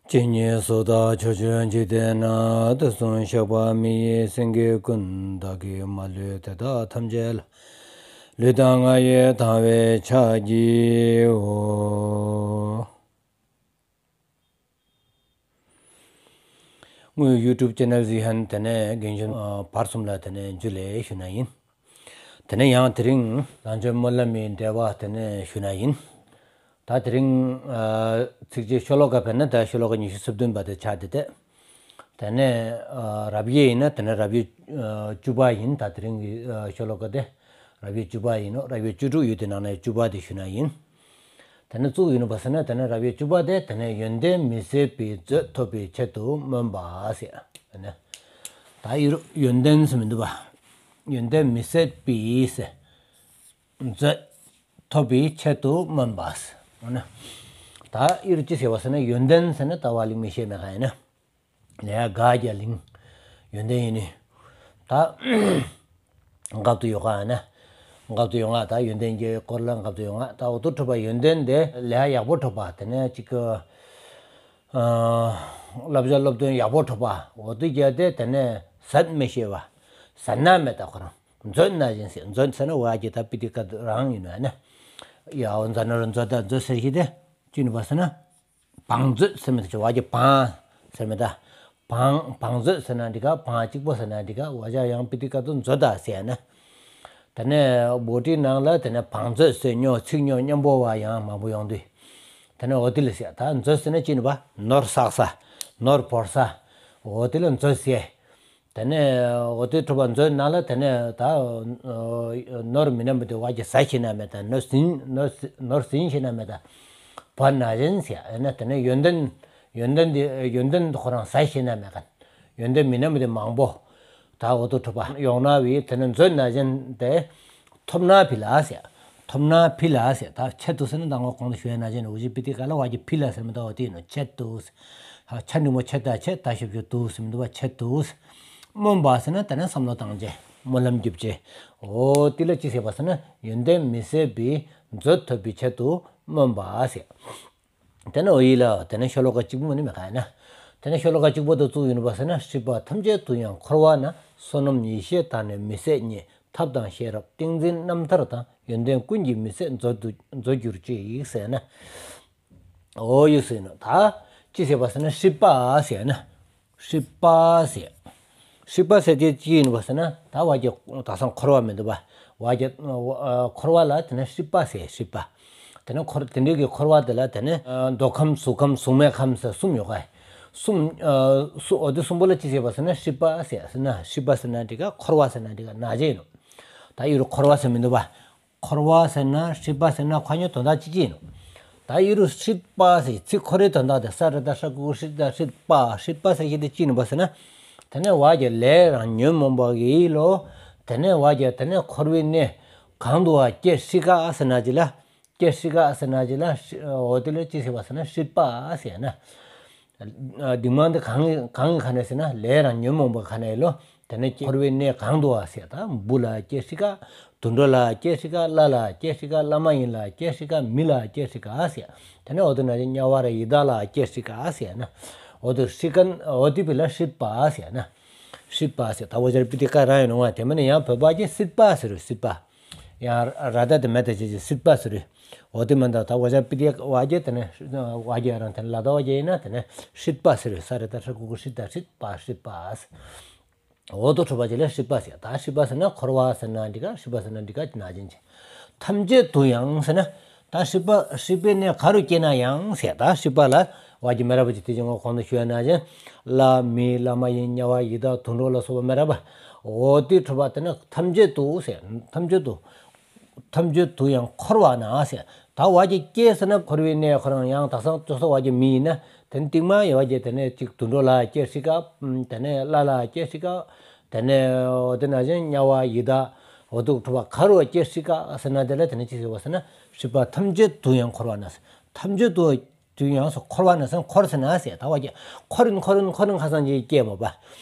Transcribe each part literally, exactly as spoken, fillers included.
ཇི་སྙེད་སུ་དག་ཕྱོགས་བཅུའི་འཇིག་རྟེན་ན། དུས་གསུམ་གཤེགས་པ་མི་ཡི་སེང་གེ་ཀུན། བདག་གིས་མ་ལུས་དེ་དག་ཐམས་ཅད་ལ། ལུས་དང་ངག་ཡིད་དང་བས་ཕྱག་བགྱིའོ། ངའི་ཡུ་ཊུབ་ཅེ་ནལ་ཟི་ཧན་དེ་ནས་རྒན་གཞོན་བར་གསུམ་ལ་དེ་ནས་འཇུ་ལེ་ཞུ་ན་ཡིན། དེ་ནས་ཡང་དེ་རིང་ནང་ཆོས་སྨོན་ལམ་མི་འབྲེལ་བ་དེ་ནས་ཞུ་ན་ཡིན། ད་དེ་རིང་ཚིགས་བཅད་ཤོ་ལོ་ཀ་བེད་ན་ད་ཤོ་ལོ་ཀ་ཉི་ཤུ་རྩ་བདུན་པ་དེ་ཆགས་དེ་དེ། དེ་ནས་རབ་དབྱེ་ཡིན་ན་དེ་ནས་རབ་དབྱེ་བཅུ་པ་ཡིན། ད་དེ་རིང་གི་ཤོ་ལོ་ཀ་དེ་རབ་དབྱེ་བཅུ་པ་ཡིན་ནོ། རབ་དབྱེ་བཅུ་དྲུག་ཡོད་དེ་ནང་ནས་བཅུ་པ་དེ་ཞུ་ན་ཡིན། དེ་ནས་གཙུག་ཡིན་པ་ཟེར་ན་དེ་ནས་རབ་དབྱེ་བཅུ་པ་དེ་དེ་ནས་ཡོན་ཏན་མི་ཟད་པའི་མཛོད་ཐོབ་པའི་ཆེད་དུ་སྨོན་པ་ཟེར། དེ་ནས་ད་ཡུ་རོ་ཡོན་ཏན་ཟེར་མི་འདུག་པ། ཡོན་ཏན་མི་ཟད་པའི་ཟེར། མཛོད་ཐོབ་པའི་ཆེད་དུ་སྨོན་པ་ཟེར། འོ་ན། ད་ཡུ་རོ་ཅི་ཟེར་བ་ཟེར་ན་ཡོན་ཏན་ཟེར་ན་ད་བ་ལིང་མི་ཤེས་མེད་ག་ཡིན་ན། ལས་ག་རྒྱ་གླིང་། ཡོན་ཏན་ཡིན་ནི། ད་འགབ་ཏུ་ཡོད་ག་ན། འགབ་ཏུ་ཡོང་ང་ད་ཡོན་ཏན་གྱི་སྐོར་ལ་འགབ་ཏུ་ཡོང་ང་ད་འོ་དུ་གྲུབ་པ་ཡོན་ཏན་དེ་ལས་ཡག་པོ་གྲུབ་པ་དེ་ནས་ཅིག་གི་བསླབ་བྱ་སློབ་སྟོན་ཡག་པོ་གྲུབ་པ་འོ་དུ་རྒྱ་དེ་དེ་ནས་ཟད་མི་ཤེས་པ། ཟད་ན་མེད་ད་ཁོ་རང་མཛོད་ན་བཞིན་ཟེར། མཛོད་ཟེར་ན་བ་གི་ད་པི་ཏི་ཀ་རང་ཡིན་ན་ན། ཡ་འོ་མཛོད་ན་རུ་མཛོད་ད་མཛོད་ཟེར་གྱི་དེ་ཅི་ནི་བ་ཟེར་ན། བང་མཛོད་ཟེར་མི་ད་ཅི་བ་གི་བང་ཟེར་མི་ད། བང་བང་མཛོད་ཟེར་ན་འདི་ག་བང་གཅིག་པོ་ཟེར་ན་འདི་ག་བ་ཇ་ཡང་པི་ཏི་ཀ་ཏུ་མཛོད་ད་ཟེར་ན། དེ་ནས་བོ་ཏི་ནང་ལ་དེ་ནས་བང་མཛོད་ཟེར་སྨྱོ་ཚིག་སྨྱོ་སྙན་པོ་བ་ཡང་མང་པོ་ཡོང་དུས། དེ་ནས་འོ་དེ་ལ་ཟེར་ད་མཛོད་ཟེར་ན་ཅི་ནི་བ་ནོར་བསགས་ས། ནོར་བོར་ས། འོ་དེ་ལ་མཛོད་ཟེར། དེ་ནས་འོ་དེ་གྲུབ་པ་མཛོད་ནང་ལ་དེ་ནས་ད་ནོར་མི་ན་མི་དེ་བ་གི་ཟ་ཤེས་ན་མེད་ད་ནོར་ཟིན་ནོར་ཟིན་ནོར་ཟིན་ཤེས་ན་མེད་ད། བ་ན་བཞིན་ཟེར་ཨེ་ན་དེ་ནས་ཡོན་ཏན་ཡོན་ཏན་དེ་ཡོན་ཏན་ཁོ་རང་ཟ་ཤེས་ན་མེད་ག་ཡོན་ཏན་མི་ན་མི་དེ་མང་པོ་ད་འོ་དུ་གྲུབ་པ་ཡོང་ན་བི་དེ་ནས་མཛོད་ན་བཞིན་དེ་ཐོབ་ན་ཕི་ལ་ཟེར། ཐོབ་ན་ཕི་ལ་ཟེར། ད་ཆེད་དུ་ཟེར་ན་ད་ངོ་གོང་དུ་ཞུ་ཡ་ན་བཞིན་འུ་ཅི་པི་ཏི་ཀ་ལ་བ་གི་ཕི་ལ་ཟེར་མི་འདུག་འོ་དེ་ཡིན་ནོ་ཆེད་དུ་ཟེར། ཆ་འགྲིག་མོ་ཆེད་ད་ཆེད་ད་ཞབས་ཞུ་དུ་ཟེར་མི་འདུག་བ་ཆེད་དུ་ཟེར། སྨོན་པ་ཟེར་ན་དེ་ནས་བསམ་བློ་བཏང་བྱས་སྨོན་ལམ་རྒྱུབ་བྱས། འོ་དེ་ལ་ཅི་ཟེར་བ་ཟེར་ན་ཡོན་ཏན་མི་ཟད་པའི་མཛོད་ཐོབ་པའི་ཆེད་དུ་སྨོན་པ་ཟེར། དེ་ནས་འོ་ཡིད་ལ་དེ་ནས་ཤོ་ལོ་ཀ་གཅིག་པུ་མ་ནི་མེད་ག་ཡིན་ན། དེ་ནས་ཤོ་ལོ་ཀ་གཅིག་པོ་དུ་བཙུགས་ཡིན་པ་ཟེར་ན་སྲིད་པ་ཐམས་ཅད་དུ་ཡང་འཁོར་བ་ན། བསོད་ནམས་ཡེ་ཤེས་དག་ནི་མི་ཟད་རྙེད། ཐབས་དང་ཤེས་རབ་ཏིང་འཛིན་རྣམ་ཐར་དང་། ཡོན་ཏན་ཀུན་གྱི་མི་ཟད་མཛོད་དུ་མཛོད་གྱུར་ཅིག་ཟེར་ན། འོ་ཡོད་ཟེར་ན་ད་ཅི་ཟེར་བ་ཟེར་ན་སྲིད་པ་ཟེར་ན། སྲིད་པ་ཟེར། སྲིད་པ་ཟེར་དེ་ཅི་ཡིན་པ་ཟེར་ན་ད་བ་གི་ད་སང་འཁོར་བ་མི་འདུག་པ། བ་གི་འཁོར་བ་ལ་དེ་ནས་སྲིད་པ་ཟེར་སྲིད་པ། དེ་ནས་འཁོར་དེ་འདྲའི་གི་འཁོར་བ་དེ་ལ་དེ་ནས་མདོ་ཁམས་གཟུགས་ཁམས་གཟུགས་མེད་ཁམས་ཟེར་གསུམ་ཡོད་ག་གསུམ་གསུ་འོ་དེ་གསུམ་པོ་ལ་ཅི་ཟེར་བ་ཟེར་ན་སྲིད་པ་ཟེར་ཟེར་ན་སྲིད་པ་ཟེར་ན་འདི་ག་འཁོར་བ་ཟེར་ན་འདི་ག་ན་ཅི་ཡིན་ནོ། ད་ཡུལ་འཁོར་བ་ཟེར་མི་འདུག་པ། འཁོར་བ་ཟེར་ན་སྲིད་པ་ཟེར་ན་ཁ་ཉོ་དོན་དག་ཅི་ཅི་ཡིན་ནོ། ད་ཡུལ་སྲིད་པ་ཟེར་ཚིག་ཁོ་རའི་དོན་དག་དེ་ས་ར་ད་ཧྲ་ཀུ་ཀུ་སྲིད་ད་སྲིད་པ་སྲིད་པ་ཟེར་གྱི་དེ་ཅི་ཡིན་པ་ཟེར་ན། དེ་ནས་བ་གི་ལས་རང་ཉོན་མོངས་པ་གི་ལོ། དེ་ནས་བ་གི་དེ་ནས་འཁོར་བའི་གནས་གང་དུ་བ་སྐྱེ་སྲིད་ག་ཟེར་ན་ཅི་ལ། སྐྱེ་སྲིད་ག་ཟེར་ན་ཅི་ལ་འོ་དེ་ལ་ཅི་ཟེར་བ་ཟེར་ན་སྲིད་པ་ཟེར་ན། སྡིག་མང་དེ་གང་གང་གི་ཁ་ནས་ཟེར་ན་ལས་རང་ཉོན་མོངས་པ་ཁ་ནས་ལོ། དེ་ནས་འཁོར་བའི་གནས་གང་དུ་བ་ཟེར་ད་བུ་ལ་སྐྱེ་སྲིད་ག་དུད་འགྲོ་ལ་སྐྱེ་སྲིད་ག་ལྷ་ལ་སྐྱེ་སྲིད་ག་བླ་མ་ཡིན་ལ་སྐྱེ་སྲིད་ག་མི་ལ་སྐྱེ་སྲིད་ག་ཟེར། དེ་ནས་འོ་དེ་ན་དམྱལ་བ་ར་ཡི་དྭགས་ལ་སྐྱེ་སྲིད་ག་ཟེར་ན། འོ་དེ་སྲིད་ག་འོ་དེ་བི་ལ་སྲིད་པ་ཟེར་ན། སྲིད་པ་ཟེར་ད་འོ་ཇར་པི་ཏི་ཀ་ར་ཡིན་ནོ་ང་དེ་མ་ནི་ཡང་བོད་པ་གི་སྲིད་པ་ཟེར་རུ་སྲིད་པ། ཡང་ར་ད་དེ་མེད་དེ་ཅི་ཅི་སྲིད་པ་ཟེར་རུ། འོ་དེ་མ་ད་ད་འོ་ཇར་པི་ཏི་ཀ་བ་གི་དེ་ནས་བ་གི་རང་དེ་ལ་ད་བ་གི་ཡིན་ན་དེ་ནས་སྲིད་པ་ཟེར་རུ་ས་ར་ད་ཧྲ་ཀུ་ཀུ་སྲིད་ད་སྲིད་པ་སྲིད་པ། འོ་དོ་འཁྲུལ་པ་ཅིག་ལ་སྲིད་པ་ཟེར། ད་སྲིད་པ་ཟེར་ན་འཁོར་བ་ཟེར་ན་འདི་ག་སྲིད་པ་ཟེར་ན་འདི་ག་ན་ཅན་ཅན། ཐམས་ཅད་དུ་ཡང་ཟེར་ན། ད་སྲིད་པ་སྲིད་པའི་གནས་ག་རུ་སྐྱེས་ན་ཡང་ཟེར། ད་སྲིད་པ་ལ་བ་གི་མེ་ར་བ་ཅིག་དེ་ཅིག་ངོ་གོང་དུ་ཞུ་ཡ་ན་ཅན། ལྷ་མི་བླ་མ་ཡིན་དམྱལ་བ་ཡི་དྭགས་དུད་འགྲོ་ལ་སོགས་པ་མེ་ར་བ། འོ་དེ་འཁྲུལ་པ་དེ་ནི་ཐམས་ཅད་དུ་ཟེར། ཐམས་ཅད་དུ། ཐམས་ཅད་དུ་ཡང་འཁོར་བ་ན་ཟེར། ད་བ་གི་སྐྱེས་ཟེར་ན་འཁོར་བའི་གནས་ཁོ་རང་ཡང་དག་སང་ཅོ་སོ་བ་གི་མི་ཡིན་ན་དེ་ནི་རྟིང་མ་ཡི་བ་གི་དེ་ནས་ཅིག་དུད་འགྲོ་ལ་སྐྱེ་སྲིད་ག་དེ་ནས་ལྷ་ལ་སྐྱེ་སྲིད་ག་དེ་ནས་འོ་དེ་ན་ཅན་དམྱལ་བ་ཡི་དྭགས་འོ་དུ་འཁྲུལ་པ་ག་རུ་སྐྱེ་སྲིད་ག་ཟེར་ན་དེ་ལ་དེ་ནས་ཅི་ཟེར་བ་ཟེར་ན་སྲིད་པ་ཐམས་ཅད་དུ་ཡང་འཁོར་བ་ན་ཟེར། ཐམས་ཅད་དུ་དུ་ཡང་སོ་འཁོར་བ་ན་སང་འཁོར་ཟེར་ན་ཟེར། ད་བ་གི་འཁོར་འཁོར་འཁོར་ཁ་སང་ཅིག་སྐྱེས་མོ་པ།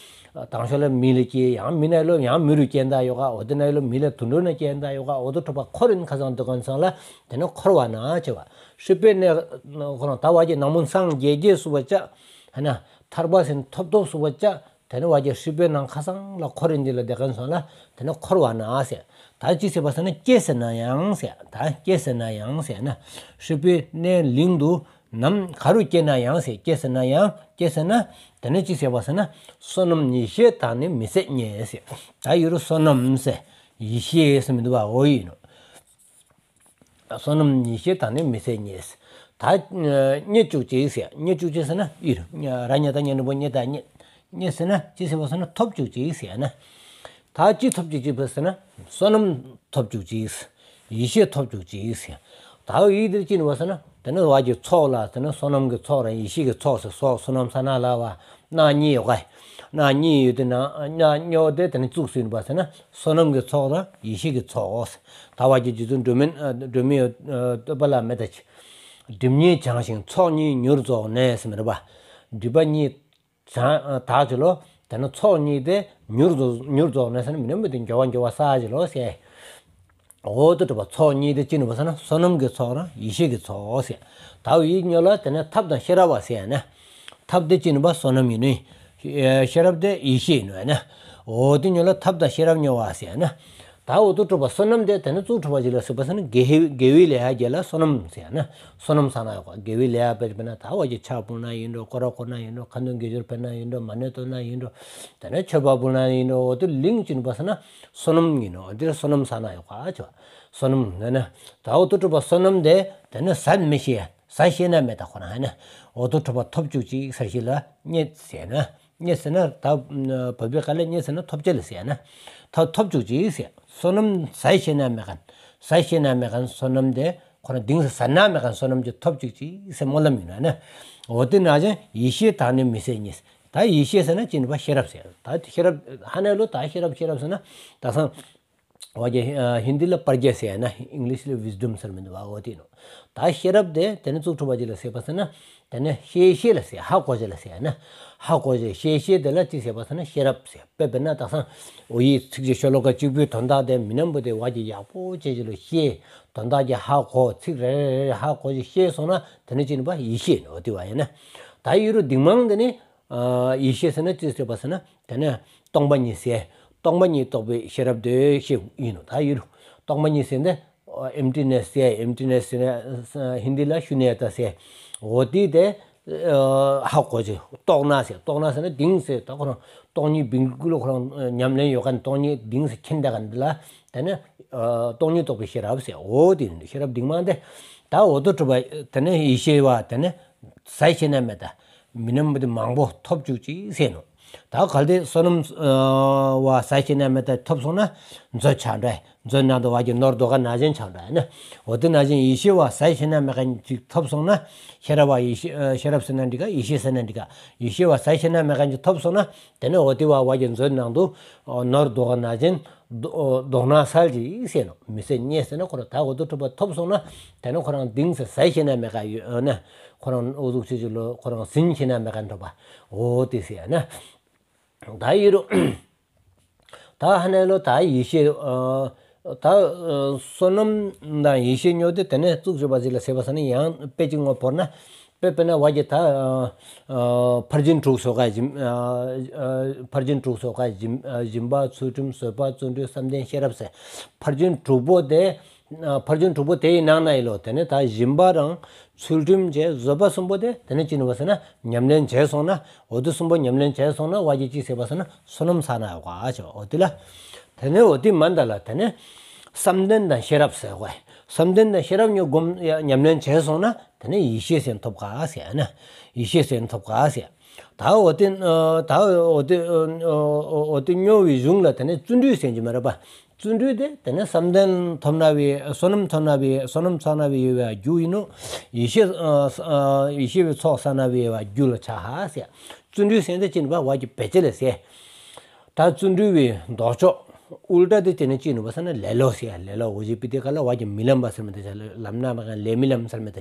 དང་ཤོས་ལ་མི་ལ་སྐྱེ། ཡང་མི་ན་ལོ་ཡང་མི་རུ་སྐྱེ་འདའ་ཡོད་ག། འོ་དེ་ན་ལོ་མི་ལ་དུད་འགྲོ་ན་སྐྱེ་འདའ་ཡོད་ག། འོ་དོ་འཁྲུག་པ་འཁོར་ཡིན་ཁ་སང་འདུག་ག་ཚང་ལ་དེ་ནི་འཁོར་བ་ན་བྱེད་པ། སྲིད་པའི་གནས་ཁོ་རང་ད་བ་གི་ནང་མོ་སངས་རྒྱས་རྒྱས་སུ་བ་ཅག་ཧ་ན་ཐར་པ་སེམས་ཐོབ་ཐོབ་སུ་བ་ཅག་དེ་ནི་བ་གི་སྲིད་པའི་ནང་ཁ་སང་ལ་འཁོར་ཡིན་འདི་ལ་འདུག་ག་ཚང་ལ་དེ་ནི་འཁོར་བ་ན་ཟེར། ད་ཅི་ཟེར་བ་ཟེར་ན་སྐྱེ་ཟེར་ན་ཡང་ཟེར། ད་སྐྱེ་ཟེར་ན་ཡང་ཟེར་ན་སྲིད་པའི་གནས་གླིང་དུ། ནམ་ག་རུ་སྐྱེས་ན་ཡང་ཟེར། སྐྱེས་ཟེར་ན་ཡང་སྐྱེས་ཟེར་ན། དེ་ནས་ཅི་ཟེར་བ་ཟེར་ན། བསོད་ནམས་ཡེ་ཤེས་དང་ནི་མི་ཟད་རྙེད་ཟེར། ད་ཡུ་རུ་བསོད་ནམས་ཟེར། ཡེ་ཤེས་ཟེར་མི་འདུག་བ། འོ་ཡིན་ནོ། བསོད་ནམས་ཡེ་ཤེས་དང་ནི་མི་ཟད་རྙེད་ཟེར། ད་རྙེད་བཅུག་ཅིག་ཟེར། རྙེད་བཅུག་ཅིག་ཟེར་ན་ཡུ་རུ་ར་ཉ་ད་ཉ་འགྲེང་བུ་རྙེད་ད་རྙེད། རྙེད་ཟེར་ན་ཅི་ཟེར་བ་ཟེར་ན་ཐོབ་བཅུག་ཅིག་ཟེར་ན། ད་ཅི་ཐོབ་བཅུག་ཅིག་བ་ཟེར་ན་བསོད་ནམས་ཐོབ་བཅུག་ཅིག་ཟེར། ཡེ་ཤེས་ཐོབ་བཅུག་ཅིག་ཟེར། ད་ཡིག་འདིར་ཅི་ནི་བ་ཟེར་ན་དེ་ནི་བ་གི་ཚོགས་ལ་ཟེར་ན་བསོད་ནམས་ཀྱི་ཚོགས་ར་ཡེ་ཤེས་ཀྱི་ཚོགས་ཟེར། སོགས་བསོད་ནམས་ས་ན་ལ་བ་ན་གཉིས་ཡོད་ག། ན་གཉིས་ཡོད་དེ་ན་ན་གཉིས་དེ་དེ་ནི་བཅུག་ཟིན་བ་ཟེར་ན་བསོད་ནམས་ཀྱི་ཚོགས་ར་ཡེ་ཤེས་ཀྱི་ཚོགས། ད་བ་གི་རྗེ་བཙུན་སྒྲོལ་མའི་སྒྲོལ་མའི་བསྟོད་པ་ལ་མེ་ད་ཅི། སྒྲིབ་གཉིས་བྱང་ཞིང་ཚོགས་གཉིས་མྱུར་རྫོགས་ནས་ཟེར་མི་རེད་པ། སྒྲིབ་པ་གཉིས། བྱང་དག་ཅི་ལོ། དེ་ནི་ཚོགས་གཉིས་དེ་མྱུར་རྫོགས་མྱུར་རྫོགས་ནས་ཟེར་ན་མི་ནམ་བུ་དེ་འགྱོ་བ་འགྱོ་བ་ས་ཅི་ལོ་ཟེར། འོ་དོ་གྲུབ་པ་ཚོགས་གཉིས་དེ་ཅི་ནི་བ་ཟེར་ན་བསོད་ནམས་ཀྱི་ཚོགས་ར་ཡེ་ཤེས་ཀྱི་ཚོགས་ཟེར། ད་ཡིག་ཉོ་ལ་དེ་ནི་ཐབས་དང་ཤེས་རབ་བ་ཟེར་ན། ཐབས་དེ་ཅི་ནི་བ་བསོད་ནམས་ཡིན་ནི། ཤེས་རབ་དེ་ཡེ་ཤེས་ཡིན་ནོ་ན། འོ་དེ་ཉོ་ལ་ཐབས་དང་ཤེས་རབ་ཉོ་བ་ཟེར་ན། ད་འོ་དོ་གྲུབ་པ་བསོད་ནམས་དེ་དེ་ནི་གཙུག་གྲུབ་པ་ཅི་ལ་ཟེར་བ་ཟེར་ན་དགེ་དགེ་བའི་ལས་ཡ་གྱལ་ལ་བསོད་ནམས་ཟེར་ན། བསོད་ནམས་ས་ན་ཡོད་ག། དགེ་བའི་ལས་ཡ་དཔེར་ན་ད་བ་གི་ཕྱག་ཕུལ་ན་ཡིན་འགྲོ། སྐོར་ར་བསྐོར་ན་ཡིན་འགྲོ། ཁ་འདོན་དགེ་སྦྱོར་འབད་ན་ཡིན་འགྲོ། མ་ཎི་བཏོན་ན་ཡིན་འགྲོ། དེ་ནས་མཆོད་པ་ཕུལ་ན་ཡིན་འགྲོ། འོ་དེ་གླིང་ཅི་ནི་བ་ཟེར་ན་བསོད་ནམས་ཡིན་ནོ། འདིར་བསོད་ནམས་ས་ན་ཡོད་ག་ཆོ། བསོད་ནམས་ན་ན། ད་འོ་དོ་གྲུབ་པ་བསོད་ནམས་དེ་དེ་ནི་ཟད་མི་ཤེས། ཟད་ཤེས་ན་མེད་ད་ཁོ་ན་ཧ་ན། འོ་དོ་གྲུབ་པ་ཐོབ་བཅུག་ཅིག་ཟེར་ཞིག་ལ་རྙེད་ཟེར་ན། རྙེད་ཟེར་ན་ད་བོད་པའི་སྐད་ལ་རྙེད་ཟེར་ན་ཐོབ་ཅེས་ལ་ཟེར་ན། ཐོབ་ཐོབ་བཅུག་ཅིག་ཟེར། བསོད་ནམས་ཟད་ཤེས་ན་མེད་མཁན། ཟད་ཤེས་ན་མེད་མཁན་བསོད་ནམས་དེ་ཁོ་རང་གཏིང་ཟབ་ཟད་ན་མེད་མཁན་བསོད་ནམས་ཀྱི་ཐོབ་བཅུག་ཅིག་ཟེར་སྨོན་ལམ་ཡིན་ན་ནི། འོ་དེ་ན་ཅང་ཡེ་ཤེས་དང་ནི་མི་ཟད་རྙེད། ད་ཡེ་ཤེས་ཟེར་ན་ཅི་ནི་བ་ཤེས་རབ་ཟེར། ད་ཤེས་རབ་ཧ་ན་ལོ་ད་ཤེས་རབ་ཤེས་རབ་ཟེར་ན་ད་སང་། བ་གི་ཧིན་དི་ལ་པར་གྱ་ཟེར་ན་ཨིང་ལིཤ་ལ་ཝིས་ཌམ་ཟེར་མི་འདུག་བ། འོ་དེ་ནོ། ད་ཤེས་རབ་དེ་དེ་ནི་གཙུག་གྲུབ་པ་ཅི་ལ་ཟེར་བ་ཟེར་ན། དེ་ནི་ཤེས་ཤེས་ལ་ཟེར། ཧ་གོ་ཅེས་ལ་ཟེར་ན། ཧ་གོ་ཅེས་ཤེས་ཤེས་དེ་ལ་ཅི་ཟེར་བ་ཟེར་ན་ཤེས་རབ་ཟེར། དཔེ་དཔེར་ན་ད་སང་འོ་ཡི་ཚིགས་བཅད་ཤོ་ལོ་ཀ་གཅིག་པུའི་དོན་དག་དེ་མི་ནམ་བུ་དེ་བ་གི་ཡག་པོ་ཅེས་ཅི་ལ་ཤེས། དོན་དག་གི་ཧ་གོ། ཚིག་རེ་རེ་རེ་ཧ་གོ་ཅེས་ཤེས་སོང་ན་དེ་ནི་ཅི་ནི་བ་ཡེ་ཤེས་ནོ། འོ་དེ་བ་ཡིན་ན། ད་ཡུ་རུ་སྡིག་མང་དེ་ནི། ཡེ་ཤེས་ཟེར་ན་ཅི་ཟེར་བ་ཟེར་ན་དེ་ནས་སྟོང་པ་ཉིད་ཟེར། སྟོང་པ་ཉིད་རྟོགས་པའི་ཤེས་རབ་དེ་ཤེས་ཡིན་ནོ། ད་ཡུལ་སྟོང་པ་ཉིད་ཟེར་ནས་ཨེམ་ཊི་ནེ་སི་ཟེར། ཨེམ་ཊི་ནེ་སི་ཟེར་ན་ཧིན་དི་ལ་ཤུ་ནྱ་ཏ་ཟེར། འོ་དེ་དེ་ཧ་གོ་ཅིག་རྟོགས་ན་ཟེར། རྟོགས་ན་ཟེར་ན་གཏིང་ཟེར། ད་ཁོ་རང་སྟོང་ཉིད་བིང་ཀུ་ལ་ཁོ་རང་ཉམས་ལེན་ཡོད་མཁན་སྟོང་ཉིད་གཏིང་ཟེར་མཁྱེན་བསྡད་མཁན་འདི་ལ་དེ་ནས་སྟོང་ཉིད་རྟོགས་པའི་ཤེས་རབ་ཟེར། འོ་དེ་ཤེས་རབ་སྡིག་མང་དེ་ད་འོ་དོ་གྲུབ་པ་དེ་ནས་ཡེ་ཤེས་པ་དེ་ནས་ཟད་ཤེས་ན་མེད་ད། མི་ནམ་བུ་དེ་མང་པོ་ཐོབ་བཅུག་ཅིག་ཟེར་ནོ། ད་གལ་ཏེ་བསོད་ནམས་བ་ཟད་ཤེས་ན་མེད་ད་ཐོབ་སོང་ན་མཛོད་ཆགས་འདྲ། མཛོད་ནང་དུ་བ་གི་ནོར་རྡོ་ཁ་ནང་བཞིན་ཆགས་འདྲ་ན། འོ་དེ་ནང་བཞིན་ཡེ་ཤེས་པ་ཟད་ཤེས་ན་མེད་མཁན་ཅིག་ཐོབ་སོང་ན་ཤེས་རབ་པ་ཡེ་ཤེས་ཤེས་རབ་ཟེར་ན་འགྲིག་ག། ཡེ་ཤེས་ཟེར་ན་འགྲིག་ག། ཡེ་ཤེས་པ་ཟད་ཤེས་ན་མེད་མཁན་ཅིག་ཐོབ་སོང་ན་དེ་ནས་འོ་དེ་བ་བ་གི་མཛོད་ནང་དུ་ནོར་རྡོ་ཁ་ནང་བཞིན་རྡོ་རྡོ་སྣ་སལ་ཅིག་ཟེར་ནོ། མི་ཟད་རྙེད་ཟེར་ན་ཁོ་རང་ད་འོ་དོ་གྲུབ་པ་ཐོབ་སོང་ན་དེ་ནས་ཁོ་རང་གཏིང་ཟེར་ཟད་ཤེས་ན་མེད་ག་ཡོད་ན། ཁོ་རང་འོ་ཟུག་ཆེ་ཆེ་ལོ་ཁོ་རང་ཟིན་ཤེས་ན་མེད་ག་འགྲོ་པ། འོ་དེ་ཟེར་ན། ད་ཡི་རུ། ད་ཧ་ནས་ལོ་ད་ཡེ་ཤེས། ད་བསོད་ནམས་དང་ཡེ་ཤེས་ཉོ་དེ་དེ་ནས་གཙུག་གྲུབ་པ་ཅིག་ལ་ཟེར་བ་ས་ནི་ཡང་དཔེ་ཅིག་ངོ་བོར་ན། དཔེ་དཔེར་ན་བ་གི་ད། ཕར་ཕྱིན་དྲུག་སོགས་ཀ་སྦྱིན། ཕར་ཕྱིན་དྲུག་སོགས་ཀ་སྦྱིན། སྦྱིན་པ་ཚུལ་ཁྲིམས་བཟོད་པ་བརྩོན་འགྲུས་བསམ་གཏན་ཤེས་རབ་ཟེར། ཕར་ཕྱིན་དྲུག་པོ་དེ། ཕར་ཕྱིན་དྲུག་པོ་དེ་ཡི་ནང་ན་ཡི་ལོ་དེ་ནས་ད་སྦྱིན་པ་རང་ཚུལ་ཁྲིམས་བཅས་བཟོད་པ་གསུམ་པོ་དེ་དེ་ནས་ཅི་ནུས་པ་ཟེར་ན་ཉམས་ལེན་བྱས་སོང་ན་འོ་དེ་གསུམ་པོ་ཉམས་ལེན་བྱས་སོང་ན་བ་གི་ཅི་ཟེར་བ་ཟེར་ན་བསོད་ནམས་ས་ན་ཡོད་ག་ཆོ་འོ་དེ་ལ། དེ་ནས་འོ་དེ་མ་འདའ་ལ་དེ་ནས་བསམ་གཏན་དང་ཤེས་རབ་ཟེར་གོ། བསམ་གཏན་དང་ཤེས་རབ་གཉིས་སྒོམ་ཉམས་ལེན་བྱས་སོང་ན་དེ་ནས་ཡེ་ཤེས་ཟེར་ཐོབ་ག་ཟེར་ན། ཡེ་ཤེས་ཟེར་ཐོབ་ག་ཟེར། ད་འོ་དེ་ད་འོ་དེ་འོ་དེ་སྨྱོ་བའི་གཞུང་ལ་དེ་ནས་བརྩོན་འགྲུས་ཟེར་གྱི་མ་རེད་པ། བརྩོན་འགྲུས་དེ་དེ་ནས་བསམ་གཏན་ཐོབ་ན་བའི་བསོད་ནམས་ཐོབ་ན་བའི་བསོད་ནམས་ཚང་ན་བའི་ཡོད་པའི་རྒྱུ་ཡིན་ནོ། ཡེ་ཤེས་ཡེ་ཤེས་པའི་ཚོགས་བསགས་ན་བའི་ཡོད་པའི་རྒྱུ་ལ་ཆ་ཧ་ཟེར། བརྩོན་འགྲུས་ཟེར་དེ་ཅི་ནུས་པ་བ་གི་བེད་སྤྱད་ལ་ཟེར། ད་བརྩོན་འགྲུས་པའི་ལྡོག་ཕྱོགས། ཨུལ་ཊ་དེ་དེ་ནས་ཅི་ནུ་བ་ཟེར་ན་ལེ་ལོ་ཟེར་ཡ། ལེ་ལོ་འོ་ཞེས་པི་དེ་ག་ལ་བ་གི་མི་ལམ་པ་ཟེར་མི་དེ་ལམ་ན་མ་ག་ལེ་མི་ལམ་ཟེར་མི་དེ་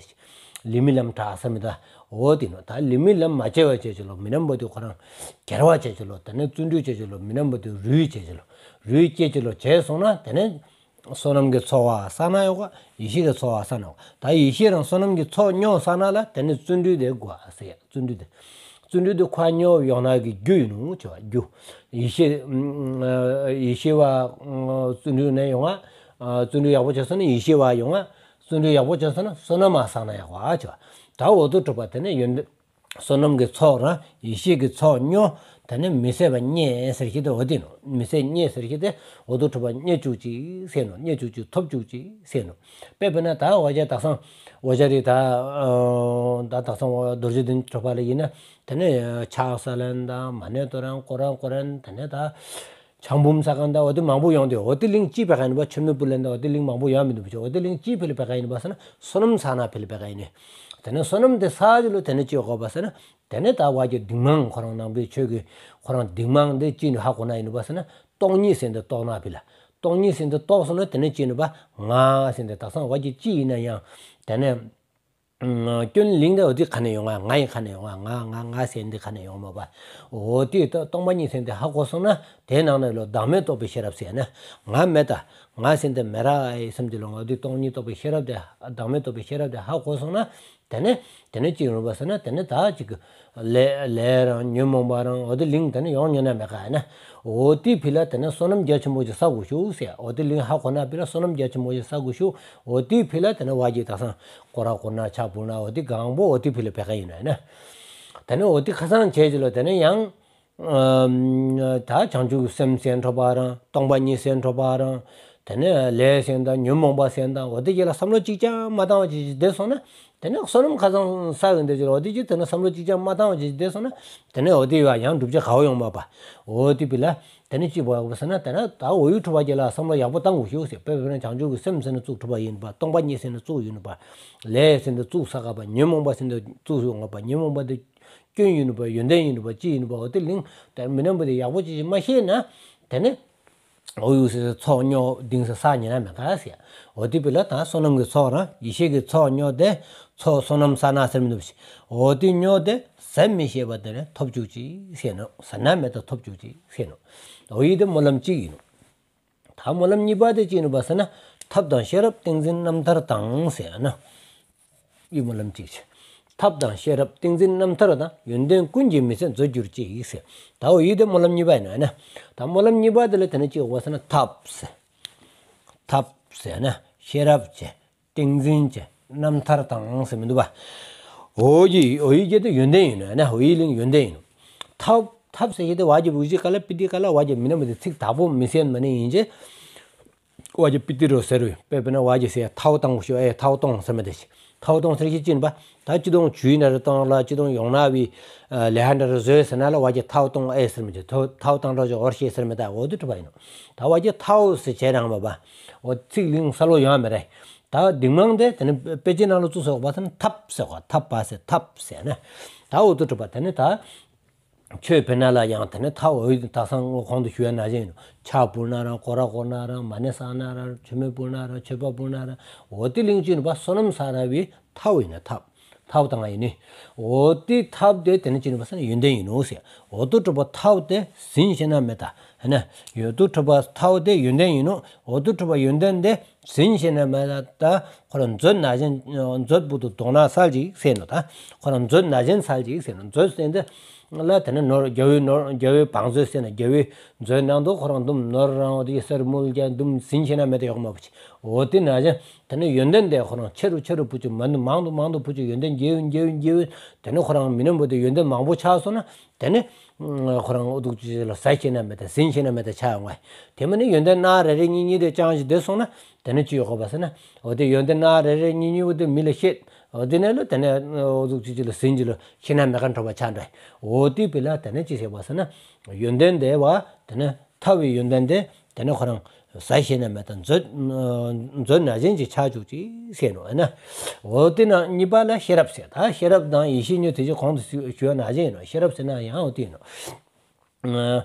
ལི་མི་ལམ་དྲག་ཟེར་མི་དེ་འོ་དེ་ནུ། ད་ལི་མི་ལམ་མ་བྱས་པ་བྱས་ཅི་ལོ། མི་ལམ་པོ་དེ་ཁོ་རང་གྱེར་བ་བྱས་ཅི་ལོ། དེ་ནས་བརྩོན་འགྲུས་བྱས་ཅི་ལོ། མི་ལམ་པོ་དེ་རུལ་བྱས་ཅི་ལོ། རུལ་སྐྱེས་ཅི་ལོ་བྱས་སོང་ན་དེ་ནས་བསོད་ནམས་ཀྱི་ཚོགས་པ་བསགས་ན་ཡོང་ག་ཡེ་ཤེས་ཀྱི་ཚོགས་པ་བསགས་ན་ཡོང་ག་ད་ཡེ་ཤེས་རང་བསོད་ནམས་ཀྱི་ཚོགས་མྱོང་བསགས་ན་ལ་དེ་ནས་བརྩོན་འགྲུས་དེ་དགོས་ཟེར་ཡ། བརྩོན་འགྲུས་དེ། བརྩོན་འགྲུས་དེ་ཁོ་མྱོང་ཡོང་ན་གི་རྒྱུ་ཡིན་ནོ་ཅེས་པ་རྒྱུ། ཡེ་ཤེས། ཡེ་ཤེས་པ་བརྩོན་འགྲུས་ནས་ཡོང་ང་། བརྩོན་འགྲུས་ཡག་པོ་བྱས་སོང་ན་ཡེ་ཤེས་པ་ཡོང་ང་། བརྩོན་འགྲུས་ཡག་པོ་བྱས་སོང་ན་བསོད་ནམས་མ་བསགས་ན་ཡག་པ་ཅེས་པ། ད་འོ་དོ་གྲུབ་པ་དེ་ནས་ཡོན་ཏན། བསོད་ནམས་ཀྱི་ཚོགས་རང་ཡེ་ཤེས་ཀྱི་ཚོགས་མྱོང་། དེ་ནས་མི་ཟད་པ་རྙེད་ཟེར་གྱི་དེ་འོ་དེ་ནོ། མི་ཟད་རྙེད་ཟེར་གྱི་དེ་འོ་དོ་གྲུབ་པ་རྙེད་བཅུག་ཅིག་ཟེར་ནོ། རྙེད་བཅུག་ཅིག་ཐོབ་བཅུག་ཅིག་ཟེར་ནོ། དཔེ་དཔེར་ན་ད་འོ་ཅག་དག་སང་འོ་ཅག་རེད་ད། ད་དག་སང་འོ་རྡོ་རྗེ་གདན་གྲུབ་པ་ལ་ཡིན་ན་དེ་ནས་ཕྱག་འཚལ་ལེན་དང་མ་ཎི་བསྟོད་རན་སྐོར་ར་སྐོར་རན་དེ་ནས་ད་ཆང་བུམ་ས་གང་དང་འོ་དེ་མང་པོ་ཡོང་དུས་འོ་དེ་གླིང་ཅི་བེ་ག་ཡིན་པ། མཆོད་མེ་ཕུལ་ལེན་དང་འོ་དེ་གླིང་མང་པོ་ཡོང་མི་འདུག་བྱས། འོ་དེ་གླིང་ཅི་ཕི་ལ་བེ་ག་ཡིན་པ་ཟེར་ན་བསོད་ནམས་བསགས་ན་ཕི་ལ་བེ་ག་ཡིན་ནི། དེ་ནས་བསོད་ནམས་དེ་བསགས་ཅི་ལོ། དེ་ནས་ཅི་ཡོང་ག་བ་ཟེར་ན་དེ་ནས་ད་བ་གི་གདིང་མང་ཁོ་རང་ནང་པའི་ཆོས་ཀྱི་ཁོ་རང་གདིང་མང་དེ་ཅི་ནི་ཧ་གོ་ན་ཡིན་པ་ཟེར་ན་སྟོང་ཉིད་ཟེར་འདི་རྟོགས་ན་ཕི་ལ། སྟོང་ཉིད་ཟེར་འདི་རྟོགས་སོང་ན་དེ་ནས་ཅི་ནི་བ་ང་ཟེར་འདི་དག་སང་བ་གི་ཅི་ཡིན་ན་ཡང་དེ་ནས། སྐྱོན་གླིང་དེ་འོ་དེ་ག་ནས་ཡོང་ང་། ང་ཡི་ག་ནས་ཡོང་ང་། ང་ང་ང་ཟེར་འདི་ག་ནས་ཡོང་མ་པ། འོ་དེ་ད་སྟོང་པ་ཉིད་ཟེར་འདི་ཧ་གོ་སོང་ན་དེའི་ནང་ནས་ལོ་བདག་མེད་རྟོགས་པའི་ཤེས་རབ་ཟེར་ན་ང་མེད་ད། ང་ཟེར་འདི་མེད་ར་ཨེ་སེམས་ཀྱི་ལོ་འོ་དེ་སྟོང་ཉིད་རྟོགས་པའི་ཤེས་རབ་དེ་བདག་མེད་རྟོགས་པའི་ཤེས་རབ་དེ་ཧ་གོ་སོང་ན་དེ་ནས་དེ་ནས་ཅི་ཡོང་པ་ཟེར་ན་དེ་ནས་ད་ཅིག་ལས་ལས་རང་ཉོན་མོངས་པ་རང་འོ་དེ་གླིང་དེ་ནས་ཡོང་ཉོན་ན་མེད་ག་ཨེ་ན། འོ་དེ་ཕི་ལ་དེ་ནས་བསོད་ནམས་རྒྱ་ཆེན་པོ་ཞིག་བསགས་དགོས་ཤུགས་ཟེར། འོ་དེ་གླིང་ཧ་གོ་ན་ཕི་ལ་བསོད་ནམས་རྒྱ་ཆེན་པོ་ཞིག་བསགས་དགོས་ཤུགས། འོ་དེ་ཕི་ལ་དེ་ནས་བ་གི་དག་སང་སྐོར་ར་སྐོར་ན་ཕྱག་ཕུལ་ན་འོ་དེ་གང་པོ་འོ་དེ་ཕི་ལ་བེ་ག་ཡིན་ན་ཨེ་ན། དེ་ནས་འོ་དེ་ཁ་སང་བྱས་ཀྱི་ལོ་དེ་ནས་ཡང་། ཨམ། ད་བྱང་ཆུབ་ཀྱི་སེམས་ཟེར་འཕྲོ་བ་རང་སྟོང་པ་ཉིད་ཟེར་འཕྲོ་བ་རང་དེ་ནས་ལས་ཟེར་དང་ཉོན་མོངས་པ་ཟེར་དང་འོ་དེ་གྱི་ལ་བསམ་བློ་གཅིག་ཀྱང་མ་བཏང་བ་ཅིག་བསྡད་སོང་ན་དེ་ནས་བསོད་ནམས་ཁ་སང་བསགས་ཡོང་དེ་ཅི་ལ་འོ་དེ་གྱི་དེ་ནས་བསམ་བློ་གཅིག་ཀྱང་མ་བཏང་བ་ཅིག་བསྡད་སོང་ན་དེ་ནས་འོ་དེ་ཡང་བསྒྲུབ་བྱ་ག་བ་ཡོང་མ་པ། འོ་དེ་ཕི་ལ་དེ་ནས་ཅི་བ་ཟེར་ན་དེ་ནས་ད་འོ་ཡུལ་འཕྲོ་བ་གྱི་ལ་བསམ་བློ་ཡག་པོ་བཏང་དགོས་ཤུགས་ཟེར། དཔེ་དཔེར་ན་བྱང་ཆུབ་ཀྱི་སེམས་ཟེར་ན་གཙུག་འཕྲོ་བ་ཡིན་པ། སྟོང་པ་ཉིད་ཟེར་ན་གཙུག་ཡིན་པ། ལས་ཟེར་ན་གཙུག་བསགས་པ། ཉོན་མོངས་པ་ཟེར་ན་གཙུག་ཡོང་བ། ཉོན་མོངས་པ་དེ་སྐྱོན་ཡིན་ནུ་བ། ཡོན་ཏན་ཡིན་ནུ་བ། ཅི་ཡིན་ནུ་བ། འོ་དེ་གླིང་དེ་མི་རྣམས་པོ་དེ་ཡག་པོ་ཅི་ཞིག་མ་ཤེས་ན་དེ་ནི་འོ་ཡུག་སེ་ཚོགས་སྨྱོ་གདིང་སེ་ས་ཉེ་ན་མེད་ག་ཟེར། འོ་དེ་བི་ལ་ད་བསོད་ནམས་ཀྱི་ཚོགས་རང་ཡེ་ཤེས་ཀྱི་ཚོགས་སྨྱོ་དེ་ཚོགས་བསོད་ནམས་ས་ན་ཟེར་མི་འདུག་ཤི། འོ་དེ་སྨྱོ་དེ་ཟད་མི་ཤེས་པ་དེ་ནི་ཐོབ་བཅུག་ཅིག་ཟེར་ནོ། ཟད་ན་མེད་ད་ཐོབ་བཅུག་ཅིག་ཟེར་ནོ། འོ་ཡི་དེ་སྨོན་ལམ་གཅིག་ཡིན་ནོ། ད་སྨོན་ལམ་གཉིས་པ་དེ་ཅི་ཡིན་པ་ཟེར་ན་ཐབས་དང་ཤེས་རབ་ཏིང་འཛིན་རྣམ་ཐར་དང་ཟེར་ན། ཡི་སྨོན་ལམ་གཅིག་བྱས། ཐབས་དང་ཤེས་རབ་ཏིང་འཛིན་རྣམ་ཐར་དང་ཡོན་ཏན་ཀུན་གྱི་མི་ཚད་མཛོད་གྱུར་ཅིག་ཟེར། ད་འོ་ཡི་དེ་སྨོན་ལམ་གཉིས་པ་ཡིན་ནོ་ཡིན་ན། ད་སྨོན་ལམ་གཉིས་པ་དེ་ལ་དེ་ནས་ཅི་ཡོད་པ་ཟེར་ན་ཐབས་ཟེར། ཐབས་ཟེར་ན་ཤེས་རབ་བྱས། ཏིང་འཛིན་བྱས། རྣམ་ཐར་དང་ཟེར་མི་འདུག་པ། འོ་ཡི་འོ་ཡི་གྱེ་དེ་ཡོན་ཏན་ཡིན་ནོ་ཡིན་ན། འོ་ཡི་གླིང་ཡོན་ཏན་ཡིན་ནོ། ཐབས་ཐབས་ཟེར་གྱི་དེ་བ་གྱི་བུག་གྱི་ཀ་ལ་པི་ཏི་ཀ་ལ་བ་གྱི་མི་ན་མི་དེ་ཚིག་དག་པོ་མི་ཟེར་མ་ནི་ཡིན་གྱི། བ་གྱི་པི་ཏི་རུ་ཟེར་བས་དཔེ་དཔེར་ན་བ་གྱི་ཟེར་ཐའོ་བཏང་ཤོག་ཨེ་ཐའོ་གཏོང་ཟེར་མི་དེ་ཞིག་ཐའོ་གཏོང་ཟེར་གྱི་ཅི་ཡིན་པ། ད་ཅི་དོང་ཇུས་འདྲ་རུ་གཏོང་ལ་ཅི་དོང་ཡོང་ན་བའི་ལས་འདྲ་རུ་བཟོས་ཟེར་ན་ལ་བ་གྱི་ཐའོ་གཏོང་ཨེ་ཟེར་མི་དེ་ཐའོ་བཏང་འགྲོ་ཅིག་འོར་ཤེས་ཟེར་མི་ད་འོ་དུ་གྲུབ་པ་ཡིན་ནོ། ད་བ་གྱི་ཐའོ་ཟེར་བྱས་རང་བ་བ། འོ་ཚིག་ལིང་ས་ལོ་ཡོང་མེད་རེད། ད་གདིང་མང་དེ་དེ་ནི་དཔེ་ཆའི་ནང་ལ་བཙུགས་ཟེར་བ་ཟེར་ན་ཐབས་ཟེར་བ་ཐབས་པ་ཟེར་ཐབས་ཟེར་ན། ད་འོ་དུ་གྲུབ་པ་དེ་ནི་ད། ཆོས་དཔེར་ན་ལ་ཡང་དེ་ནི་ཐའོ་འོ་ཡི་དག་སང་གོང་དུ་ཞུ་ཡ་ན་བཞིན་ཡིན་ནོ། ཕྱག་ཕུལ་ན་རང་སྐོར་ར་སྐོར་ན་རང་མ་ཎི་བསགས་ན་རང་མཆོད་མེ་ཕུལ་ན་རང་མཆོད་པ་ཕུལ་ན་རང་འོ་དེ་གླིང་ཅི་ཡིན་པ་བསོད་ནམས་བསགས་ན་བའི་ཐའོ་ཡིན་ན་ཐབས། ཐའོ་བཏང་ཡིན་ནི། འོ་དེ་ཐབས་དེ་དེ་ནི་ཅི་ཡིན་པ་ཟེར་ན་ཡོན་ཏན་ཡིན་ནོ་ཟེར། འོ་དུ་གྲུབ་པ་ཐའོ་དེ་ཟིན་ཤེས་ན་མེད་ད། ཧེ་ན། འོ་དུ་གྲུབ་པ་ཐའོ་དེ་ཡོན་ཏན་ཡིན་ནོ། འོ་དུ་གྲུབ་པ་ཡོན་ཏན་དེ་ཟིན་ཤེས་ན་མེད་ད། ཁོ་རང་མཛོད་ན་བཞིན་མཛོད་བུ་དུ་དོང་ན་སལ་ཅིག་ཟེར་ནོ་ད། ཁོ་རང་མཛོད་ན་བཞིན་སལ་ཅིག་ཟེར་ནོ། མཛོད་ཟེར་འདི་ལ་དེ་ནི་ནོར་རྒྱལ་བོའི་ནོར་རྒྱལ་བོའི་བང་མཛོད་ཟེར་ན་རྒྱལ་བོའི་མཛོད་ནང་དུ་ཁོ་རང་དུམ་ནོར་རང་འོ་དེ་གསེར་དངུལ་རྒྱན་དུམ་ཟིན་ཤེས་ན་མེད་ད་ཡོག་མ་བུ་ཆེ། འོ་དེ་ན་བཞིན་དེ་ནི་ཡོན་ཏན་དེ་ཁོ་རང་ཆེ་རུ་ཆེ་རུ་བུ་ཆུ་མ་ནུ་མང་དུ་མང་དུ་བུ་ཆུ་ཡོན་ཏན་རྒྱས་ཡོན་རྒྱས་ཡོན་རྒྱས་ཡོན། དེ་ནི་ཁོ་རང་མི་ནམ་བུ་དེ་ཡོན་ཏན་མང་པོ་ཆགས་སོང་ན་དེ་ནི་ཁོ་རང་འོ་དུ་ཅི་ལ་ཟ་ཤེས་ན་མེད་ད་ཟིན་ཤེས་ན་མེད་ད་ཆགས་ཡོང་བ། དེ་མ་ནི་ཡོན་ཏན་སྣ་རེ་རེ་གཉིས་གཉིས་དེ་ཅང་ཞིག་བསྡད་སོང་ན་དེ་ནི་ཅི་ཡོད་གོ་བ་ཟེར་ན། འོ་དེ་ཡོན་ཏན་སྣ་རེ་རེ་གཉིས་གཉིས་བུ་དེ་མི་ལ་ཤེས། འོ་དེ་ནས་ལ་དེ་ནས་འོ་དུ་ཅི་ཅི་ལ་ཟིན་ཅི་ལ་ཤེས་ན་མེད་ཁ་འགྲོ་བ་ཆགས་འདྲ། འོ་དེ་བི་ལ་དེ་ནས་ཅི་ཟེར་བ་ཟེར་ན། ཡོན་ཏན་དེ་བ་དེ་ནས་ཐབས་པའི་ཡོན་ཏན་དེ་དེ་ནས་ཁོ་རང་ཟ་ཤེས་ན་མེད་ད་མཛོད་མཛོད་ན་བཞིན་གྱི་ཆ་བཅུག་ཅིག་ཟེར་ནོ་ཨ་ན། འོ་དེ་ན་གཉིས་པ་ལ་ཤེས་རབ་ཟེར། ད་ཤེས་རབ་དང་ཡེ་ཤེས་གཉིས་དེ་ཅི་གོང་དུ་ཞུ་ཞུ་བ་ན་བཞིན་ཡིན་ནོ། ཤེས་རབ་ཟེར་ན་ཡང་འོ་དེ་ཡིན་ནོ།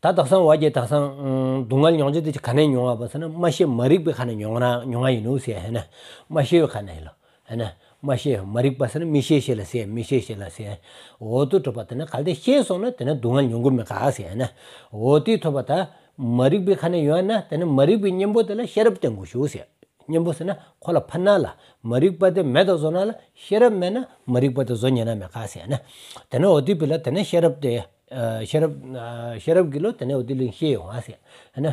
ད་དག་སང་བ་གྱི་དག་སང་ཨང་སྡུག་བསྔལ་མྱོང་བྱེད་དེ་ག་ནས་མྱོང་བ་པ་ཟེར་ན། མ་ཤེས་མ་རིག་པའི་ཁ་ནས་མྱོང་ན་མྱོང་བ་ཡིན་ནོ་ཟེར་ཧེ་ན། མ་ཤེས་པའི་ཁ་ནས་ལོ། ཧེ་ན། མ་ཤེས་མ་རིག་པ་ཟེར་ན་མི་ཤེས་ཤེས་ལ་ཟེར། མི་ཤེས་ཤེས་ལ་ཟེར། འོ་དུ་གྲུབ་པ་དེ་ནི་གལ་ཏེ་ཤེས་སོང་ན་དེ་ནི་སྡུག་བསྔལ་མྱོང་གི་མེད་ག་ཟེར་ཧེ་ན། འོ་དེ་ཐུབ་པ་ད་མ་རིག་པའི་ཁ་ནས་ཡོང་ན་དེ་ནི་མ་རིག་པའི་གཉེན་པོ་དེ་ལ་ཤེས་རབ་བསྟེན་དགོས་ཞུ་ཟེར། གཉེན་པོ་ཟེར་ན་ཁོ་ལ་ཕན་ན་ལ། མ་རིག་པ་དེ་མེད་དུ་བཟོ་ན་ལ། ཤེས་རབ་མེད་ན་མ་རིག་པ་དེ་བཟོ་ཉན་ན་མེད་ག་ཟེར་ན། དེ་ནི་འོ་དེ་བི་ལ་དེ་ནི་ཤེས་རབ་དེ། ཨ་ཤེས་རབ་ཨ་ཤེས་རབ་ཀྱི་ལོ་དེ་ནི་འོ་དེ་ལིང་ཤེས་ཡོང་ང་ཟེར་ན།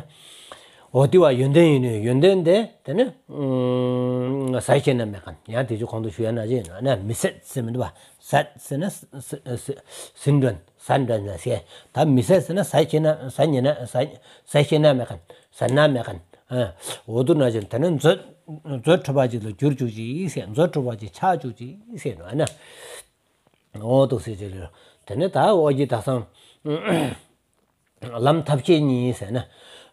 འོ་དེ་བ་ཡོན་ཏན་ཡིན་ནོ། ཡོན་ཏན་དེ་དེ་ནི་ཨུམ་ཟད་ཤེས་ན་མེད་མཁན། ཡང་དེ་ཚོ་གོང་དུ་ཞུ་ཡ་ན་ཅི་ཡིན་ན་མི་ཟད་ཟེར་མི་འདུག་བ། ཟད་ཟེར་ན་ཟིན་འདྲ། ཟད་འདྲ་ཟེར། ད་མི་ཟད་ཟེར་ན་ཟད་ཤེས་ན་ཟད་ཉན་ན་ཟད་ཟད་ཤེས་ན་མེད་མཁན། ཟད་ན་མེད་མཁན། ཨ། འོ་དུ་ན་ཅན་དེ་ནི་མཛོད་མཛོད་གྲུབ་པ་ཅིག་ལ་གྱུར་བཅུག་ཅིག་ཟེར། མཛོད་གྲུབ་པ་ཅིག་ཆགས་བཅུག་ཅིག་ཟེར་ནོ་ཨ་ན། འོ་དུ་ཟེར་ཅིག་ལ་དེ་ནི་ད་འོ་གྱི་ད་སང་ལམ་ཐབས་ཤེས་གཉིས་ཟེར་ན།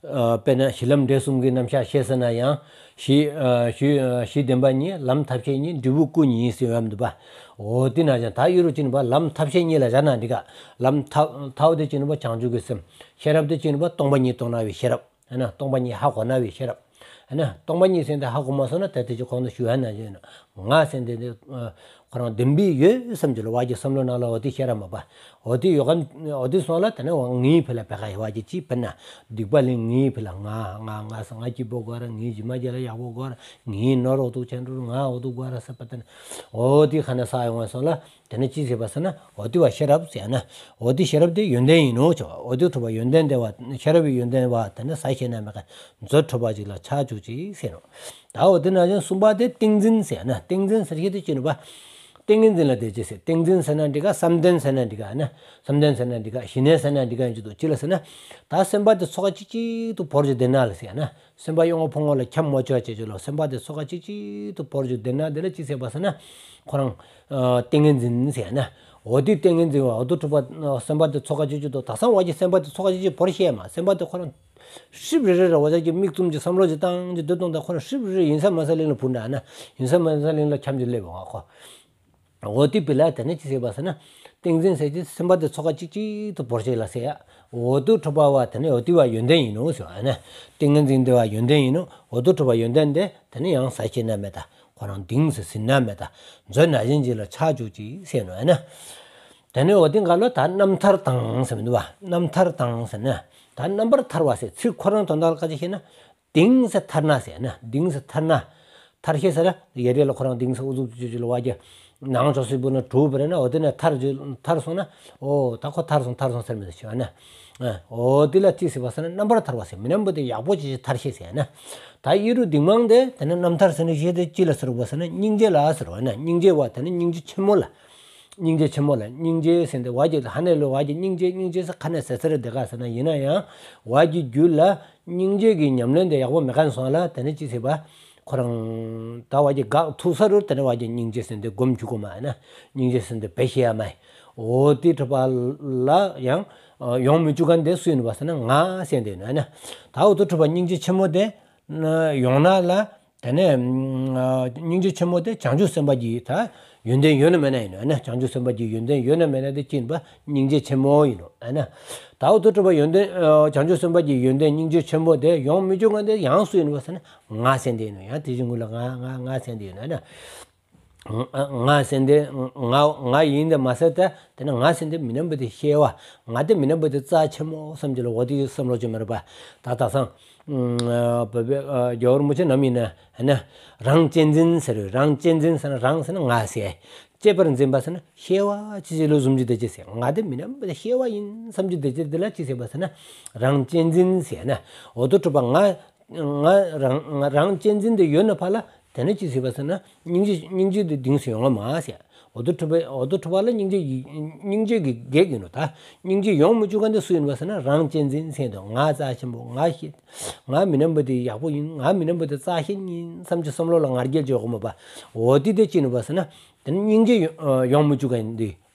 ཨ་དཔེར་ན་གཞི་ལམ་འབྲས་གསུམ་གྱི་རྣམ་གཞག་ཤེས་ཟེར་ན་ཡང་། གཞི་ཨ་གཞི་ཨ་གཞི་བདེན་པ་གཉིས། ལམ་ཐབས་ཤེས་གཉིས། འབྲས་བུ་སྐུ་གཉིས་ཟེར་བ་མི་འདུག་པ། འོ་དེ་ན་ཅན་ད་ཡུ་རུ་ཅི་ནི་པ་ལམ་ཐབས་ཤེས་གཉིས་ལ་བཞག་ན་འགྲིག་ག། ལམ་ཐབས་ཐབས་དེ་ཅི་ནི་པ་བྱང་ཆུབ་ཀྱི་སེམས། ཤེས་རབ་དེ་ཅི་ནི་པ་སྟོང་པ་ཉིད་རྟོགས་ན་བའི་ཤེས་རབ། ཨ་ན་སྟོང་པ་ཉིད་ཧ་གོ་ན་བའི་ཤེས་རབ། ཨ་ན་སྟོང་པ་ཉིད་ཟེར་དེ་ཧ་གོ་མ་སོང་ན་ད་དེ་ཅི་གོང་དུ་ཞུ་ཡ་ན་ཅི་ཡིན་ན། ང་ཟེར་དེ་དེ་ཁོ་རང་བདེན་པའི་ཡོད་བསམ་གྱི་ལོ་བ་གྱི་བསམ་བློ་ནང་ལ་འོ་དེ་ཤེས་རབ་མ་པ། འོ་དེ་ཡོད་ག་འོ་དེ་སོང་ལ་དེ་ནས་ངའི་ཕི་ལ་བེ་ག་ཡི་བ་གྱི་ཅི་དཔེར་ན་སྡིག་པ་ལས་ངའི་ཕི་ལ་ང་ང་ང་ས་ང་སྐྱིད་པོ་དགོས་ར། ངའི་ཇི་མ་ཇི་ལ་ཡག་པོ་དགོས་ར། ངའི་ནོར་འོ་དུ་ཆེན་འགྲོ་ང་འོ་དུ་དགོས་ར་ཟེར་པ་དེ་ནས་འོ་དེ་ཁ་ནས་ས་ཡོང་བ་སོང་ལ། དེ་ནི་ཅི་ཟེར་བ་ཟེར་ན། འོ་དེ་བ་ཤེས་རབ་ཟེར་ན། འོ་དེ་ཤེས་རབ་དེ་ཡོན་ཏན་ཡིན་ནོ་ཆོ། འོ་དེ་གྲུབ་པ་ཡོན་ཏན་དེ་བ་ཤེས་རབ་ཡོན་ཏན་བ་དེ་ནི་ཟད་ཤེས་ན་མེད་མཁན། མཛོད་གྲུབ་པ་ཅིག་ལ་ཆགས་བཅུག་ཅིག་ཟེར་ནོ། ད་འོ་དེ་ན་ཅན་གསུམ་པ་དེ་ཏིང་འཛིན་ཟེར་ན། ཏིང་འཛིན་ཟེར་ཤེས་དེ་ཅི་ནི་པ། ཏིང་ངེ་འཛིན་ལ་དེ་ཅི་ཟེར། ཏིང་འཛིན་ཟེར་ན་འགྲིག་ག། བསམ་གཏན་ཟེར་ན་འགྲིག་ག་ན། བསམ་གཏན་ཟེར་ན་འགྲིག་ག། ཞི་གནས་ཟེར་ན་འགྲིག་ག་ཡིན་གྱི་འདུག་ཅི་ལ་ཟེར་ན། ད་སེམས་པ་དེ་ཚོགས་ཀ་གཅིག་གཅིག་ཏུ་བོར་རྒྱུ་དེ་ན་ལ་ཟེར་ན། སེམས་པ་གཡོ་བ་ཕུང་བ་ལ་འཁྱམས་མ་བཅུག་བྱེད་རྒྱུ་ལ། སེམས་པ་དེ་ཚོགས་ཀ་གཅིག་གཅིག་ཏུ་བོར་རྒྱུ་དེ་ན་དེ་ལ་ཅི་ཟེར་བ་ཟེར་ན། ཁོ་རང་ཨ་ཏིང་ངེ་འཛིན་ཟེར་ན། འོ་དེ་ཏིང་ངེ་འཛིན་བ་འོ་དུ་གྲུབ་པ་སེམས་པ་དེ་ཚོགས་ཀ་གཅིག་གཅིག་ཏུ་དག་སང་བ་གྱི་སེམས་པ་དེ་ཚོགས་ཀ་གཅིག་གཅིག་བོར་ཤེས་མ། སེམས་པ་དེ་ཁོ་རང་ཧྲིབ་རེ་རེ་རེ་བ་ཅག་གི་མིག་བཙུམ་གྱི་བསམ་བློ་ཅིག་བཏང་གི་སྡོད་དང་། ད་ཁོ་རང་ཧྲིབ་རེ་རེ་ཡིན་ས་མ་ས་གླིང་ལ་བུད་འདྲ་ན། ཡིན་ས་མ་ས་གླིང་ལ་འཁྱམས་ཀྱི་སླེབས་འོང་ཁོ། འོ་དེ་བི་ལ་དེ་ནས་ཅི་ཟེར་བ་ཟེར་ན། ཏིང་འཛིན་ཟེར་གྱི་སེམས་པ་དེ་ཚོགས་ཀ་གཅིག་གཅིག་ཏུ་བོར་བྱེད་ལ་ཟེར་ཡ། འོ་དུ་གྲུབ་པ་བ་དེ་ནས་འོ་དེ་བ་ཡོན་ཏན་ཡིན་ནོ་ཟེར་བ་ན། ཏིང་ངེ་འཛིན་དེ་བ་ཡོན་ཏན་ཡིན་ནོ། འོ་དུ་གྲུབ་པ་ཡོན་ཏན་དེ་དེ་ནས་ཡང་ཟད་ཤེས་ན་མེད་ད། ཁོ་རང་དིང་ཟེར་ཟིན་ན་མེད་ད། མཛོད་ན་གཞན་གྱི་ལ་ཆགས་བཅུག་ཅིག་ཟེར་ནོ་ཨ་ན། དེ་ནས་འོ་དེ་འགའ་ལོ་ད་རྣམ་ཐར་དང་ཟེར་མི་འདུག་བ། རྣམ་ཐར་དང་ཟེར་ན། ད་རྣམ་པར་ཐར་བ་ཟེར་ཚིག་ཁོ་རང་དོན་དག་ལ་ཁ་ཅིག་བཤད་ན། དིང་ཟེར་ཐར་ན་ཟེར་ན། དིང་ཟེར་ཐར་ན། ཐར་ཤེས་ཟེར་ལ་ཡ་རེ་ལ་ཁོ་རང་དིང་ཟེར་ཨུ་ཚུགས་ཅུ་ཅུ་ལ་བ་རྒྱ། ནང་ཆོག་སྲིད་པོ་ན་གྲུ་བ་རེ་ན་འོ་དེ་ནས་ཐར་ཅུ་ཐར་སོང་ན། འོ་ད་ཁོ་ཐར་སོང་ཐར་སོང་ཟེར་མི་འདུག་བྱས་ན། འོ་དེ་ལ་ཅི་ཟེར་བ་ཟེར་ན་རྣམ་པར་ཐར་བ་ཟེར། མི་རྣམ་པ་དེ་ཡག་པོ་ཅིག་ཅིག་ཐར་ཤེས་ཟེར་ན། ད་ཨི་རུ་དིང་མང་དེ་དེ་ནས་རྣམ་ཐར་ཟེར་ནས་བཤད་དེ་ཅི་ལ་ཟེར་བ་ཟེར་ན་སྙིང་རྗེ་ལ་ཟེར་བ་ན། སྙིང་རྗེ་བ་དེ་ནས་སྙིང་རྗེ་ཆེན་མོ་ལ། སྙིང་རྗེ་ཆེན་མོ་ལ། སྙིང་རྗེ་ཟེར་ཏེ་བ་གྱི་ཧ་ནས་ལོ་བ་གྱི་སྙིང་རྗེ་སྙིང་རྗེ་ཟེར་ཁ་ནས་ཟེར་ཟེར་དེ་ག་ཟེར་ན་ཡིན་ན་ཡང་། བ་གྱི་རྒྱུད་ལ་སྙིང་རྗེ་གི་ཉམས་ལེན་དེ་ཡག་པོ་མེད་མཁན་སོང་ལ་དེ་ནས་ཅི་ཟེར་བ། ཁོ་རང་ད་བ་གྱི་དགག་ཐུག་ས་རུ་དེ་ནས་བ་གྱི་སྙིང་རྗེ་ཟེར་ཏེ་སྒོམ་བཅུག་གོ་མ་ཡིན་ན། སྙིང་རྗེ་ཟེར་ཏེ་བེད་ཤེས་ཡ་མ་ཡིན། འོ་དེ་གྲུབ་པ་ལ་ཡང་ཡོང་མི་བཅུག་མཁན་དེ་སུ་ཡིན་པ་ཟེར་ན་ང་ཟེར་དེ་ཡིན་ན། ད་འོ་དེ་གྲུབ་པ་སྙིང་རྗེ་ཆེན་མོ་དེ། ཡོང་ན་ལ། དེ་ནས་སྙིང་རྗེ་ཆེན་མོ་དེ་བྱང་ཆུབ་སེམས་དཔའ་གྱི་ད་ཡོན་ཏན་ཡོད་ན་མེད་ན་ཡིན་ནོ་ན། བྱང་ཆུབ་སེམས་དཔའ་གྱི་ཡོན་ཏན་ཡོད་ན་མེད་ན་དེ་ཅི་ཡིན་པ་སྙིང་རྗེ་ཆེན་མོ་ཡིན་ནོ་ཨ་ན། ད་འོ་དུ་གྲུབ་པ་ཡོན་ཏན་བྱང་ཆུབ་སེམས་དཔའ་གྱི་ཡོན་ཏན་སྙིང་རྗེ་ཆེན་མོ་དེ་ཡོང་མི་བཅུག་མཁན་དེ་ཡང་སུ་ཡིན་པ་ཟེར་ན་ང་ཟེར་དེ་ཡིན་ནོ། ཡང་དེ་བཞིན་ཀུན་ལ་ང་ང་ང་ཟེར་དེ་ཡིན་ནོ་ཨ་ན། ང་ཟེར་དེ་ང་ང་ཡིན་དེ་མ་ཟེར་ཏེ་དེ་ནི་ང་ཟེར་དེ་མི་རྣམ་པ་དེ་ཤེས་པ། ང་དེ་མི་རྣམ་པ་དེ་རྩ་ཆེན་མོ་བསམ་གྱི་ལ་འོ་དེ་བསམ་བློ་ཅི་མ་རེད་པ། ད་དག་སང་བོད་པའི་རྒྱལ་བ་རིན་པོ་ཆེ་ནམ་ཡིན་ན་ཧེ་ན་རང་གཅེས་འཛིན་ཟེར་བའི། རང་གཅེས་འཛིན་ཟེར་ན་རང་ཟེར་ན་ང་ཟེར། གཅེས་པར་འཛིན་པ་ཟེར་ན་ཤེས་པ་ཅི་ཅི་ལོ་བཟུམ་གྱི་དེ་ཅི་ཟེར། ང་དེ་མི་རྣམ་པ་དེ་ཤེས་པ་ཡིན་བསམ་གྱི་དེ་ཅི་དེ་ལ་ཅི་ཟེར་བ་ཟེར་ན་རང་གཅེས་འཛིན་ཟེར་ན། འོ་དོ་གྲུབ་པ་ང་ང་རང་ང་རང་གཅེས་འཛིན་དེ་ཡོད་ན་ཕ་ལ་དེ་ནས་ཅི་ཟེར་བ་ཟེར་ན་སྙིང་རྗེ་སྙིང་རྗེ་དེ་གདིང་སེ་ཡོང་བ་མ་ཟེར། འོ་དོ་གྲུབ་པ་འོ་དོ་གྲུབ་པ་ལ་སྙིང་རྗེ་ཡི་སྙིང་རྗེ་གི་གེགས་ཡིན་ནོ། ད་སྙིང་རྗེ་ཡོང་མི་བཅུག་མཁན་དེ་སུ་ཡིན་པ་ཟེར་ན་རང་གཅེས་འཛིན་ཟེར་དོ། ང་རྩ་ཆེན་པོ་ང་ཤེས། ང་མི་རྣམ་པ་དེ་ཡག་པོ་ཡིན། ང་མི་རྣམ་པ་དེ་རྩ་ཤེས་ཡིན་བསམ་གྱི་བསམ་བློ་ལ་ང་རྒྱལ་བྱེད་དགོས་མ་པ། འོ་དེ་དེ་ཅི་ཡིན་པ་ཟེར་ན། དེ་ནི་སྙིང་རྗེ་ཡོ་ཨ་ཡོང་མི་བཅུག་མཁན་འདི་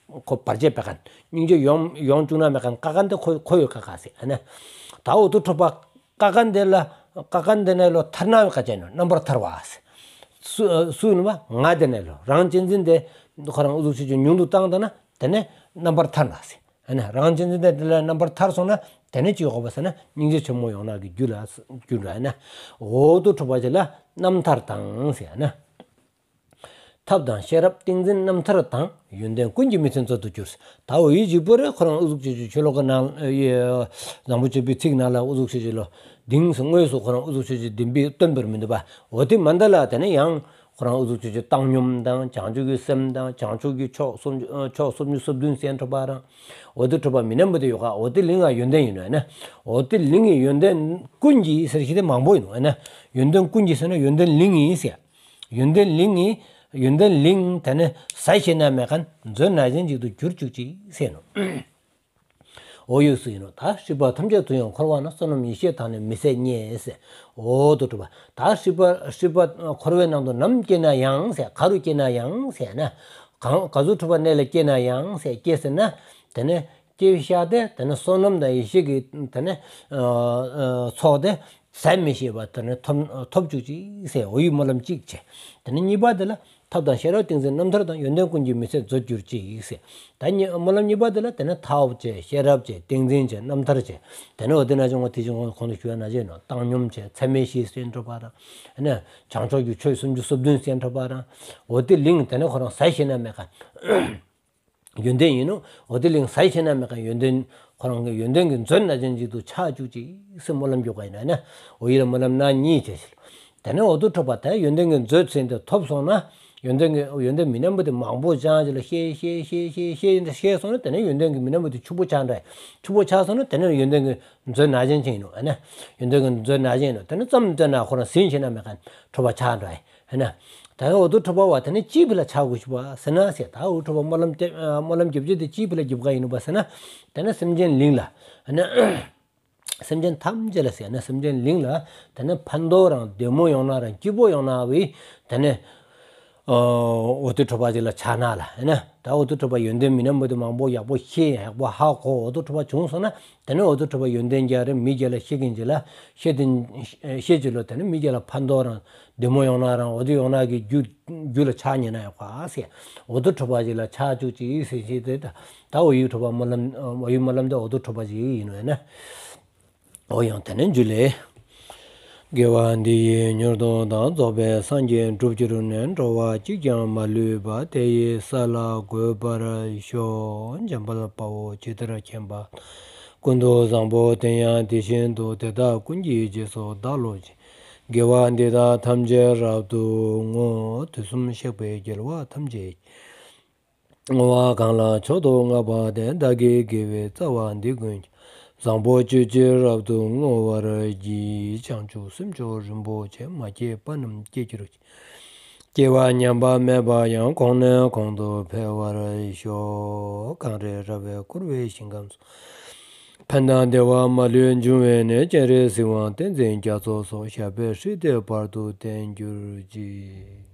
ཁོ་བར་ཆད་པའི་མཁན། སྙིང་རྗེ་ཡོང་ཡོང་བཅུག་ན་མེད་མཁན་ཀ་མཁན་དེ་ཁོ་ཁོ་ཡོད་ཀ་ཀ་ཟེར་ཨ་ནི། ད་འོ་དོ་གྲུབ་པ་ཀ་མཁན་དེ་ལ་ཀ་མཁན་དེ་ནས་ལོ་ཐར་ན་བའི་ཀ་ཅན་ནོ་རྣམ་པར་ཐར་བ་ཟེར། སུ་སུ་ཡིན་པ་ང་དེ་ནས་ལོ་རང་གཅེས་འཛིན་དེ་ཁོ་རང་ཨུ་ཚུགས་ཆེ་ཆུང་ཉུང་དུ་བཏང་ད་ན་དེ་ནས་རྣམ་པར་ཐར་ན་ཟེར། ཨ་ནི་རང་གཅེས་འཛིན་དང་དེ་ལ་རྣམ་པར་ཐར་སོང་ན་དེ་ནས་ཅི་ཡོང་བ་ཟེར་ན་སྙིང་རྗེ་ཆེན་མོ་ཡོང་ནས་ཀྱི་རྒྱུ་ལ་འགྱུར་ར་ན། འོ་དོ་གྲུབ་པ་ཅིག་ལ་རྣམ་ཐར་དང་ཟེར་ན། ཐབས་དང་ཤེས་རབ་ཏིང་འཛིན་རྣམ་ཐར་དང་། ཡོན་ཏན་ཀུན་གྱི་མི་ཚེ་མཛོད་དུ་གྱུར། ད་འོ་ཡིད་ཀྱི་བུ་རེ་ཁོ་རང་ཨུ་ཚུགས་ཆོས་ཀྱི་ཆོས་ལོ་ག་ནང་བཟང་པོ་སྤྱོད་པའི་ཚིག་ནང་ལ་ཨུ་ཚུགས་ཆོས་ཀྱི་ལོ་དིང་སོ་དངོས་སུ་ཁོ་རང་ཨུ་ཚུགས་ཆོས་ཀྱི་བདེན་པའི་སྟོན་པར་མི་འདུག་པ། འོ་དེ་མ་འདི་ལ་དེ་ནས་ཡང་ཁོ་རང་ཨུ་ཚུགས་ཆོས་ཀྱི་བཏང་སྙོམས་དང་བྱང་ཆུབ་ཀྱི་སེམས་དང་བྱང་ཆུབ་ཀྱི་ཕྱོགས་སུམ་ཅུ་ཕྱོགས་སུམ་ཅུ་སོ་བདུན་གསན་གྲུབ་པ་རང་། འོ་དེ་གྲུབ་པ་མི་རྣམས་པོ་དེ་ཡོད་ཀ། འོ་དེ་གླིང་ང་ཡོན་ཏན་ཡིན་ནོ་ན། འོ་དེ་གླིང་གི་ཡོན་ཏན་ཀུན་གྱི་ཟེར་ཞིག་དེ་མང་པོ་ཡིན་ནོ་ན། ཡོན་ཏན་ཀུན་གྱི་ཟེར་ན་ཡོན་ཏན་གླིང་ཡིན་ཟེར། ཡོན་ཏན་གླིང་ཡིན། ཡོན་ཏན་གླིང་དེ་ནི་ཟ་ཞེ་ན་མེད་མཁན་མཛོད་ན་གཞོན་ཅིག་ཏུ་གྱུར་བཅུག་ཅིག་ཟེར་ནོ། འོ་ཡོད་སུ་ཡིན་ནོ། ད་སྲིད་པ་ཐམས་ཅད་དུ་ཡང་འཁོར་བ་ན་བསོད་ནམས་ཡེ་ཤེས་དང་ནི་མི་ཟད་རྙེད་ཟེར། འོ་དོ་གྲུབ་པ་ད་སྲིད་པ་སྲིད་པ་འཁོར་བའི་ནང་དུ་ནམ་སྐྱེས་ན་ཡང་ཟེར། ག་རུ་སྐྱེས་ན་ཡང་ཟེར་ན། གང་ག་ཟུག་གྲུབ་པ་གནས་ལ་སྐྱེས་ན་ཡང་ཟེར་སྐྱེས་ཟེར་ན། དེ་ནི་སྐྱེ་བའི་ཤ་དེ་དེ་ནི་བསོད་ནམས་དང་ཡེ་ཤེས་ཀྱི་དེ་ནི་ཚོགས་དེ་ཟད་མི་ཤེས་པ་དེ་ནི་ཐོབ་ཐོབ་བཅུག་ཅིག་ཟེར། འོ་ཡི་སྨོན་ལམ་གཅིག་བྱས། དེ་ནི་གཉིས་པ་དེ་ལ་ཐབས་དང་ཤེས་རབ་ཏིང་འཛིན་རྣམ་ཐར་དང་། ཡོན་ཏན་ཀུན་གྱི་མི་ཚེ་མཛོད་གྱུར་ཅིག་ཟེར། ད་གཉིས་སྨོན་ལམ་གཉིས་པ་དེ་ལ་དེ་ནི་ཐབས་བྱས་ཤེས་རབ་བྱས་ཏིང་འཛིན་བྱས་རྣམ་ཐར་བྱས། དེ་ནི་འོ་དེ་ན་ཅང་ངོ་དེ་ཅང་ངོ་གོང་དུ་ཞུ་བ་ན་བྱས་ནོ་བཏང་སྙོམས་བྱས་ཚད་མེད་བཞི་གསན་གྲུབ་པ་དང་། ཨ་ནི་བྱང་ཕྱོགས་ཀྱི་ཆོས་སུམ་ཅུ་སོ་བདུན་གསན་གྲུབ་པ་དང་། འོ་དེ་གླིང་དེ་ནི་ཁོ་རང་ཟ་ཞེ་ན་མེད་མཁན་ཡོན་ཏན་ཡིན་ནོ། འོ་དེ་གླིང་ཟ་ཞེ་ན་མེད་མཁན་ཡོན་ཏན་ཁོ་རང་གི་ཡོན་ཏན་གྱི་མཛོད་ན་གཞོན་ཅིག་ཏུ་ཆགས་བཅུག་ཅིག་ཟེར་སྨོན་ལམ་རྒྱག་པ་ཡིན་ན་ན། འོ་ཡི་ལ་སྨོན་ལམ་ན་གཉིས་བྱས་ཤིག། དེ་ནས་འོ་དོ་གྲུབ་པ་དེ་ཡོན་ཏན་གྱི་མཛོད་ཟེར་དེ་ཐོབ་སོང་ན། ཡོན་ཏན་གྱི་ཡོན་ཏན་མི་རྣམས་པོ་དེ་མང་པོ་ཅང་ཅིག་ལ་ཤེས་ཤེས་ཤེས་ཤེས་ཤེས་ཤེས་སོང་ན་དེ་ནས་ཡོན་ཏན་གྱི་མི་རྣམས་པོ་དེ་ཕྱུག་པོ་ཆགས་འདྲ། ཕྱུག་པོ་ཆགས་སོང་ན་དེ་ནས་ཡོན་ཏན་གྱི་མཛོད་ན་གཞོན་ཅིག་ཡིན་ནོ། ཨ་ནི་ཡོན་ཏན་གྱི་མཛོད་ན་གཞོན་ཡིན་ནོ། དེ་ནི་ཙམ་བཏོན་ན་ཁོ་རང་ཟིན་ཤེ་ན་མེད་མཁན་གྲུབ་པ་ཆགས་འདྲ། ཧེ་ན། ད་འོ་དོ་གྲུབ་པ་བ་དེ་ནི་ཅིའི་ཕི་ལ་ཆགས་དགོས་ཤིག་པ་ཟེར་ན་ཟེར། ད་འོ་གྲུབ་པ་སྨོན་ལམ་སྟེ་སྨོན་ལམ་རྒྱབ་རྒྱུ་དེ་ཅིའི་ཕི་ལ་རྒྱབ་ག་ཡིན་ནོ་པ་ཟེར་ན། དེ་ནི་སེམས་ཅན་གླིང་ལ། ཧེ་ན། སེམས་ཅན་ཐམས་ཅད་ལ་ཟེར་ན་སེམས་ཅན་གླིང་ལ་དེ་ནི་ཕན་ཐོགས་རང་བདེ་མོ་ཡོང་ན་རང་སྐྱིད་པོ་ཡོང་ན་བའི་དེ་ནི། འོ་དོ་གྲུབ་པ་ཅིག་ལ་ཆགས་ན་ལ་ཧེ་ན། ད་འོ་དོ་གྲུབ་པ་ཡོན་ཏན་མི་རྣམས་པོ་དེ་མང་པོ་ཡག་པོ་ཤེས་ཡག་པོ་ཧ་གོ་འོ་དོ་གྲུབ་པ་བྱུང་སོང་ན། དེ་ནས་འོ་དོ་གྲུབ་པ་ཡོན་ཏན་རྒྱ་རེ་མི་རྒྱ་ལ་ཤེས་མཁན་ཅིག་ལ་ཤེས་ཏེ་ཤེས་ཅིག་ལོ་དེ་ནི་མི་རྒྱ་ལ་ཕན་ཐོགས་རང་བདེ་མོ་ཡོང་ན་རང་འོ་དོ་ཡོང་ན་གི་རྒྱུ་རྒྱུ་ལ་ཆགས་ཉེ་ན་ཡག་པ་ཟེར། འོ་དོ་གྲུབ་པ་ཅིག་ལ་ཆགས་བཅུག་ཅིག་ཟེར་ཞེས་དེ་ད་འོ་ཡི་གྲུབ་པ་སྨོན་ལམ་འོ་ཡི་སྨོན་ལམ་དེ་འོ་དོ་གྲུབ་པ་ཅིག་ཡིན་ནོ་ཡིན་ན། འོ་ཡང་དེ་ནས་འཇུ་ལེ། དགེ་བ་འདི་ཡིས་མྱུར་དུ་བདག་རྫོགས་པའི་སངས་རྒྱས་འགྲུབ་གྱུར་ནས། འགྲོ་བ་གཅིག་ཀྱང་མ་ལུས་པ། དེ་ཡི་ས་ལ་འགོད་པར་ཤོག། འཇམ་དཔལ་དཔའ་བོས་ཇི་ལྟར་མཁྱེན་པ། ཀུན་ཏུ་བཟང་པོ་དེ་ཡང་དེ་བཞིན་དུ། དེ་དག་ཀུན་གྱི་རྗེས་སུ་བདག་སློབ་ཅིང་། དགེ་བ་འདི་དག་ཐམས་ཅད་རབ་ཏུ་བསྔོ། དུས་གསུམ་གཤེགས་པའི་རྒྱལ་བ་ཐམས་ཅད་ཀྱིས། བསྔོ་བ་གང་ལ་མཆོག་ཏུ་བསྔགས་པ་དེས། བདག་གི་དགེ་བའི་རྩ་བ་འདི་ཀུན་ཀྱང་། བཟང་པོ་སྤྱོད་ཕྱིར་རབ་ཏུ་བསྔོ་བར་བགྱི། བྱང་ཆུབ་སེམས་མཆོག་རིན་པོ་ཆེ། མ་སྐྱེས་པ་རྣམས་སྐྱེ་གྱུར་ཅིག། སྐྱེས་པ་ཉམས་པ་མེད་པ་ཡང་། གོང་ནས་གོང་དུ་འཕེལ་བར་ཤོག། གངས་རི་ར་བས་བསྐོར་བའི་ཞིང་ཁམས་སུ། ཕན་དང་བདེ་བ་མ་ལུས་འབྱུང་བའི་གནས། སྤྱན་རས་གཟིགས་དབང་བསྟན་འཛིན་རྒྱ་མཚོ་སོགས། ཞབས་པད་སྲིད་མཐའི་བར་དུ་བརྟན་གྱུར་ཅིག།